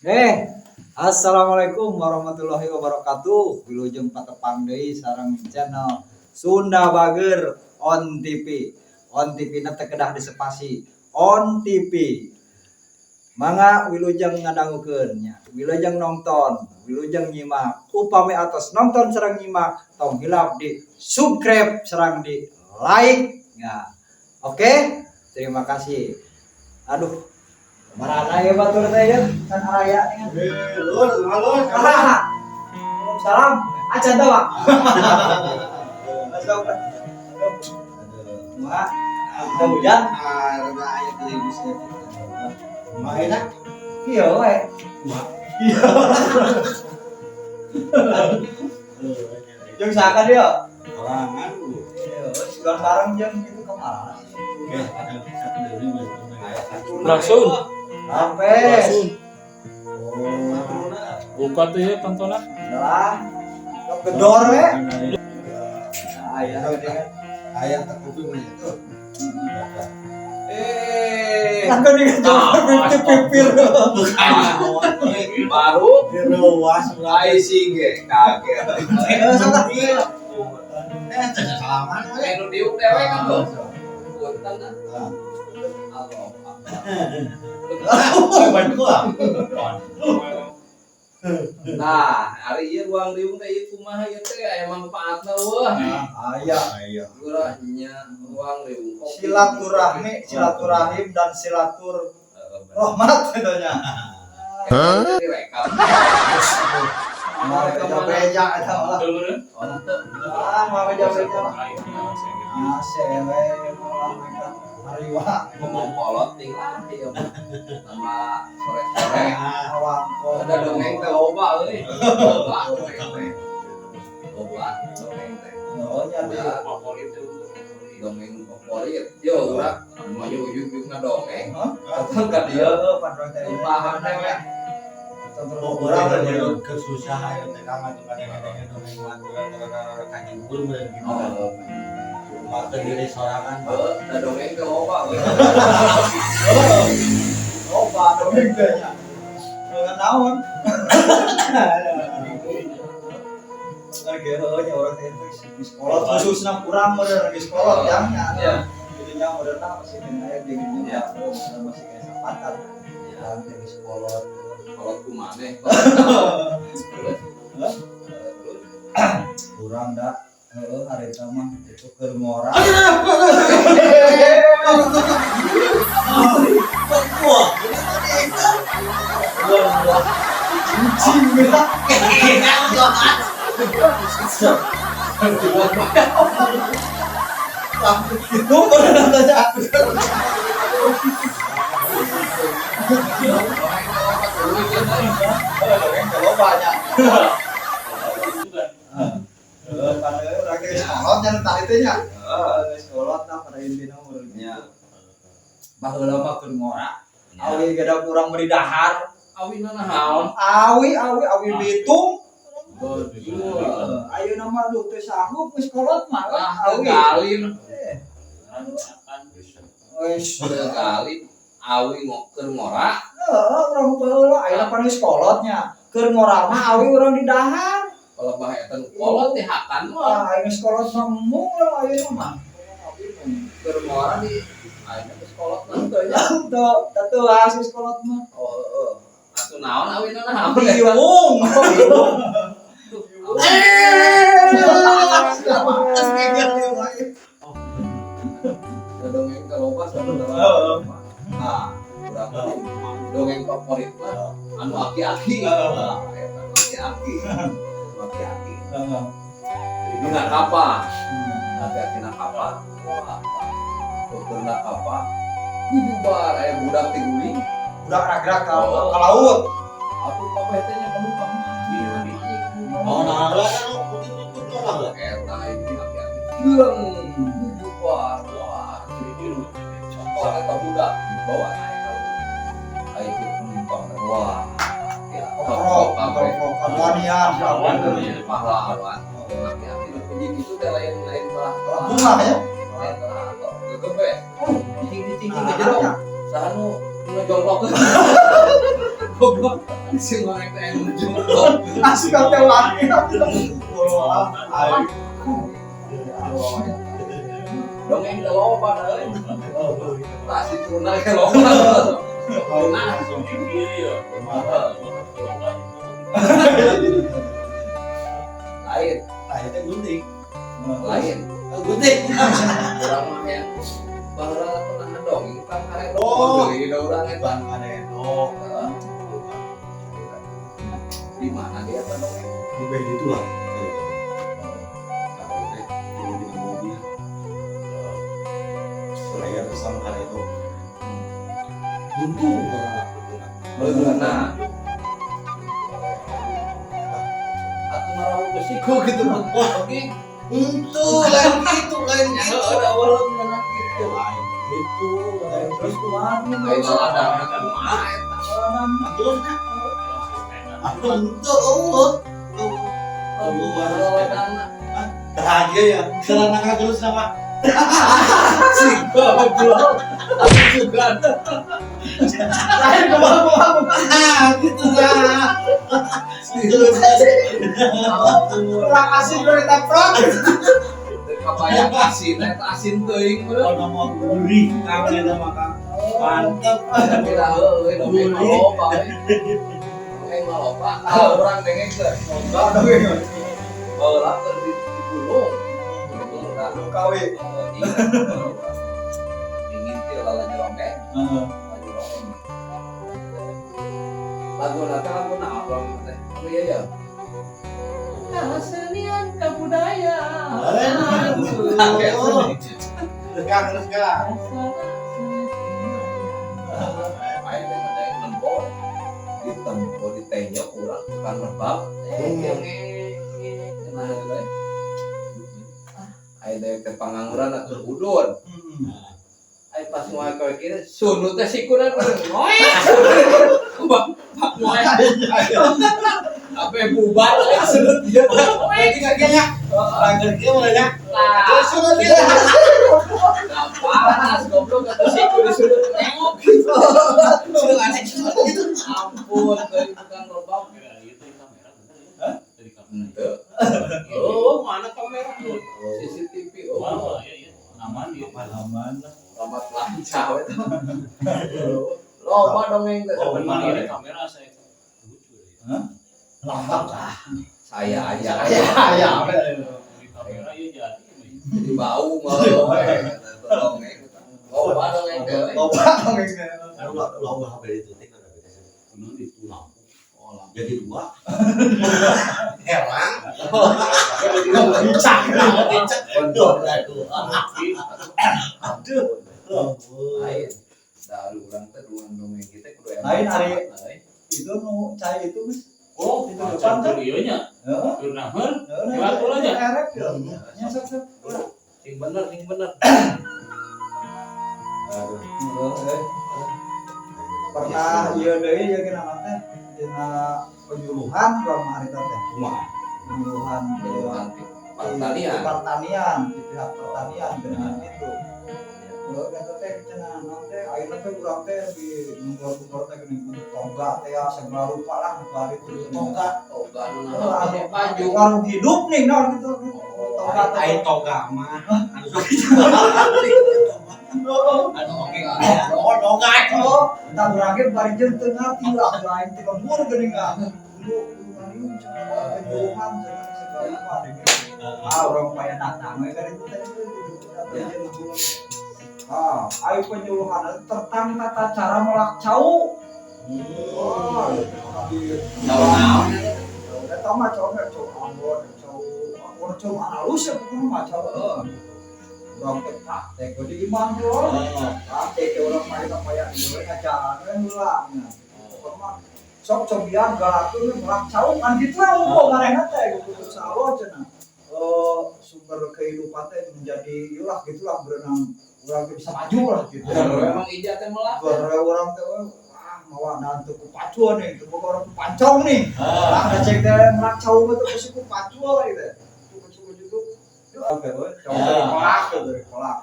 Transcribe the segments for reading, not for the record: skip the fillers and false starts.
Assalamualaikum warahmatullahi wabarakatuh. Wilujeng patepang deui sareng channel Sunda Bager on TV. On TV na teu kedah disepasi. On TV. Mangga wilujeng ngadangukeun nya. Wilujeng nonton, wilujeng nyimak. Upami atos nonton sareng nyimak, tong hilap di subscribe sareng di like. Ya. Oke, terima kasih. Aduh, marana ya batur teh ya, kan araya nih. Lur, lur. Salam. Acan teh, Pak. Masuk. Aduh. Mak, ada hujan? Ah, rada aya gerimis ya. Kumaha? Iya, we. Kumaha? Iya. Jeung saka dia? Orangan lu. Iya, sugan bareng jeung itu kemana? Oke, ada satu deui mah. Langsung. Rampes. Langsung. Oh. Buka tuh ya tontonan. Lah. Gedor we. Nah, aya we kan. Aya tak kuping mah itu. Eh, Langsung dikejar pipir. Baru Luas. mulai sih ge kaget. Eh, salah. Eh, teh salaman we. Nu diuk dewek kan tuh. Punten ah. Allah. Banyak gua. Nah, ari ieu ruang riung teh ieu kumaha ieu teh aya manfaatna weuh. Aya. Ayo. Geura nya ruang riung kopi. Silaturahmi, silaturahim dan silatur rahmat gitu nya. Hah? Direkam. Mau beja-beja eta malah. Betul bener. Oh, teu. Ah, mau beja-beja lah. Ah, sewe malah mereka hariwa. Ngomong kolot ting lah ieu mah. Tambah sore-sore. Awangko. Ada dongeng teh loba euy. Loba dongeng teh. Loba dongeng teh. Oh, nya di Favorit tuh. Dongeng favorit. Yo urang mah yuk yuk ngadongeng. Hah? Datang ka dieu. Heeh, pandang teh. Paham teh we. Oh, urang teh kesusahan teh kang atuh kadang-kadang dongeng mah kahibur meureun gitu. Oh, Makan diri sorangan. heuh, da dongeng teh loba euy. Loba dongeng teh nya. Dengan naon? Oke, heuh nya urang teh geus kolot khususna kurang modern geus kolot yang nya. Ya. Jadinya modern masih kena aya jeung Ya. masih kena sapatan. Urang teh geus kolot. Kolot kumaneh. Terus. Hah? Terus. Kurang da heueuh harita mah itu keur ngora. Cing gerak. Itu beneran tanya aku. Dongeng kalau banyak. Heeh, pada urang geus kolot nya tah itu nya. Geus kolot tah pada intina meureun. Ya. Baheula mah keur ngora. Awi gada kurang beri dahar. Awina naon? Awi awi awi bitung. Betul. Ayeuna mah duh teu sanggup geus kolot mah. Ah, Awi. galin. Wis. Galin. Awi ngoker ngora. Heeh, urang baheula ayeuna pan geus kolot nya. Keur ngora mah awi urang di dahar. Kalau bah eta nu kolot dihakan mah. Wah, ayeuna geus kolot mah embung urang ayeuna mah. Keur ngora di ayeuna geus kolot mah teu nya. Teu, teu geus kolot mah. Oh, heeh. Atuh naon awina naon? Bingung. Dongeng teh loba saudara. Nah, urang mah dongeng favorit mah anu aki-aki. Nah, eta aki-aki. Aki-aki. Dina kapa? Aki-aki na kapa? Wah, Dokter kapa? Bubar aya budak tiguling. Budak ragrak ka ka laut. Atuh kabeh teh nya penumpang. Oh, nah, lah kan itu lah. Eta ini aki-aki. Geung bubar. Wah, copot eta budak dibawa naik ka laut. Aya penumpang teh. Wah. Ya, Koprok, kabeh. koprok, pahlawan. Pahlawan. Aki-aki nu puji kitu teh lain-lain belah Bunga ya. Lain belah atau gegembe. Cicing-cicing ke jero. Saha nu jongkok. Goblok. Si ngoreng teh anu jempol. Asik teh wangi. Dongeng teh loba euy. Tah si Truna ge loba. Truna Iya. Lain, Nah, itu gunting. lain. Gunting. Urang mah ya. Baheula pernah ngedongeng tentang karedok. Oh. Deui da urang eta. Bang karedok. Heeh. Di mana dia teh dongeng? Di band itu lah. Kalau teh dulu di mobil. Saya bersama karedok. Buntu banget. Beungeuna. Atuh ngarawu besiku gitu mah. Oke. Untuk lain gitu, lain Ya gitu. udah awalnya ngena gitu. Lain gitu. Lain terus kumaha Ayo ladang kumaha eta. Terus untuk Allah. Allah. Ladangna. Bahagia ya. Celana terus sama. Si goblok. Aku juga. Lain kumaha kumaha. Ah, gitu lah. Kurang asin dari taprok. Teu kabayang asin eta asin teuing meureun. Kalau mau gurih, kamu itu makan. Mantap. Tapi lah heueuh dongeng mah loba euy. Dongeng mah loba. Ah urang dengengkeun. Enggak dongeng. Baheula keur di gunung. Gunung urang. Gunung Kawi. Iya. Ngintil lalajo dongeng. Lalajo dongeng. Lagu teh lagu naon urang teh? Oh iya ya. Kesenian kebudayaan. Terus kang, terus kang. Aing teh ngadain nempo ditempo ditenyok urang tukang rebab yang cenah teh. Aing teh teh pangangguran atuh udun. Aing pas ngoe koe kieu sundut teh sikuna ngoe. Bak bak ngoe. Sampai bubar sundut dia. Berarti kakinya langgar dia mulai ya. Lah, Terus sunat dia. nah, panas goblok atuh siku disudut nengok gitu. Gitu. Ampun, dari tukang rebab. Itu di kamera bener ya? Dari kamera. Henteu. Oh, mana kamera? CCTV oh. Wah, iya iya. Aman ya. Aman lah. Ramat lancar eta. Loba dongeng teh Oh, sebenarnya. Ini kamera saya lucu ya. Lambang lah. Saya aja. Ya, Di kamera ya jadi. Jadi bau mah dongeng. Loba dongeng teh. Loba dongeng teh. Aduh, lomba HP itu teh kan Kuno itu lampu. Oh, lampu. Jadi dua. Herang. Dicak. Dicak. Aduh, aduh. Aduh. Aduh. Lain. Dari urang teh ruang dongeng kita kudu emang. Lain, ari. Lain. Itu nu cai itu geus. Oh, Itu depan kan? Iya nya. Heeh. Keur naheun. Heeh. Lewat pula nya. Erek ya. Nya sok sok. Sing bener, sing bener. Aduh. Heeh. Pernah ieu deui ieu geuna teh dina penyuluhan urang mah harita teh. Kumaha? Penyuluhan Penyuluhan di pertanian. Pertanian, di pihak pertanian dengan itu. Heeh, eta teh cenah naon teh ayeuna teh urang teh di nunggu-nunggu teh geuning kudu toga teh ya segala rupa lah nu bari kudu Toga. Toga nu Heeh, naon anu baju. warung hidup nih naon gitu. Toga teh. Aing toga mah. Anu sok Anu oke. Oh, toga. Oh, tah urang ge bari jeung teu ngarti lah lain ti lembur geuning ah. Kudu kudu ngariung cenah penyuluhan cenah segala rupa deh. Ah, urang paya datang we kan itu teh. Ah, ayo penyuluhan tentang tata cara melak cau. Wah, Cau naon? Eta mah cau mah cau Ambon, cau Ambon cau halus ya pokoknya mah cau. Urang teh praktek we di imah teh. Praktek teh urang mah eta paya ieu we ngajaran we heula nya. Pokokna mah sok cobian galakeun we melak cau kan kitu we unggul manehna teh kudu insyaallah cenah. Sumber kehidupan teh menjadi ieu lah gitulah berenang urang teh bisa maju lah gitu. Emang ija teh melak. Gara urang teh wah mawa nanti ku pacuan nih, teu boga orang ku pancong nih. Lah ngecek teh melak cau mah teu pasti ku pacua gitu. Cukup cukup cukup. Oke, we cau dari kolak tuh dari kolak.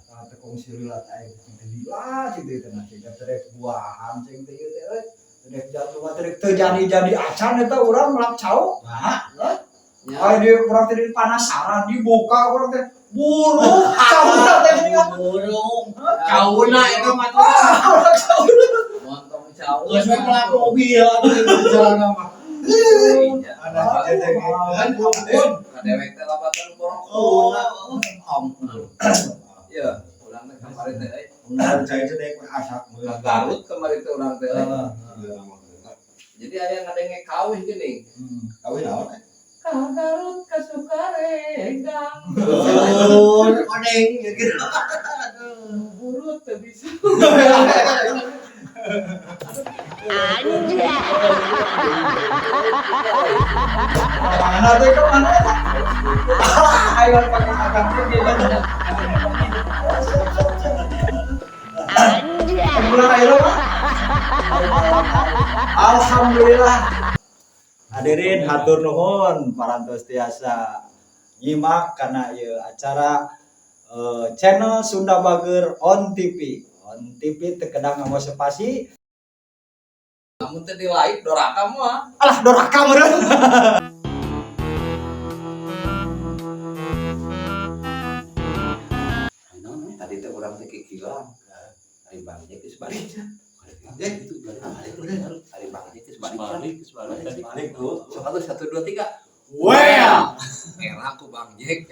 Nah, teh kongsi lila teh aing teh lila cing teh teh cing teh rek buahan cing teh ieu teh euy. Rek jatuh Coba teh teu jadi-jadi acan eta urang melak cau. Nah, Nya. Ay di urang teh penasaran dibuka urang teh burung cauna teh geuningan. Burung. Cauna itu mah tuh. Ah, urang cauna. Montong cau. Geus we melak mobil atuh di jalan mah. Iya. Ada teh kan ampun. Kadewek teh labatan borong. Oh, ampun. Iya, urang teh kamari teh euy. Undan cai teh dek asak. Ka Garut kamari teh urang teh euy. Jadi aya ngadenge kawih geuning. Kawin naon? Ka Garut ka Sukaregang. Oh, odeng ya gitu. Burut teu bisa. Mana teh ke mana eta? Ayo pakai makan teh gimana? Bulan ayo mah. Alhamdulillah. Hadirin hatur nuhun parantos tiasa nyimak karena ieu acara channel Sunda Bager on TV. On TV teu kedah nganggo spasi. Lamun teh di like doraka mah. Alah doraka meureun. Tadi teh urang teh kikilan. Ari Bang Jack geus balik. Itu balik balik. Ari Bang Jack geus balik. Balik balik tadi. Balik tuh. Sok atuh 1 2 3. Well. Era ku Bang Jack.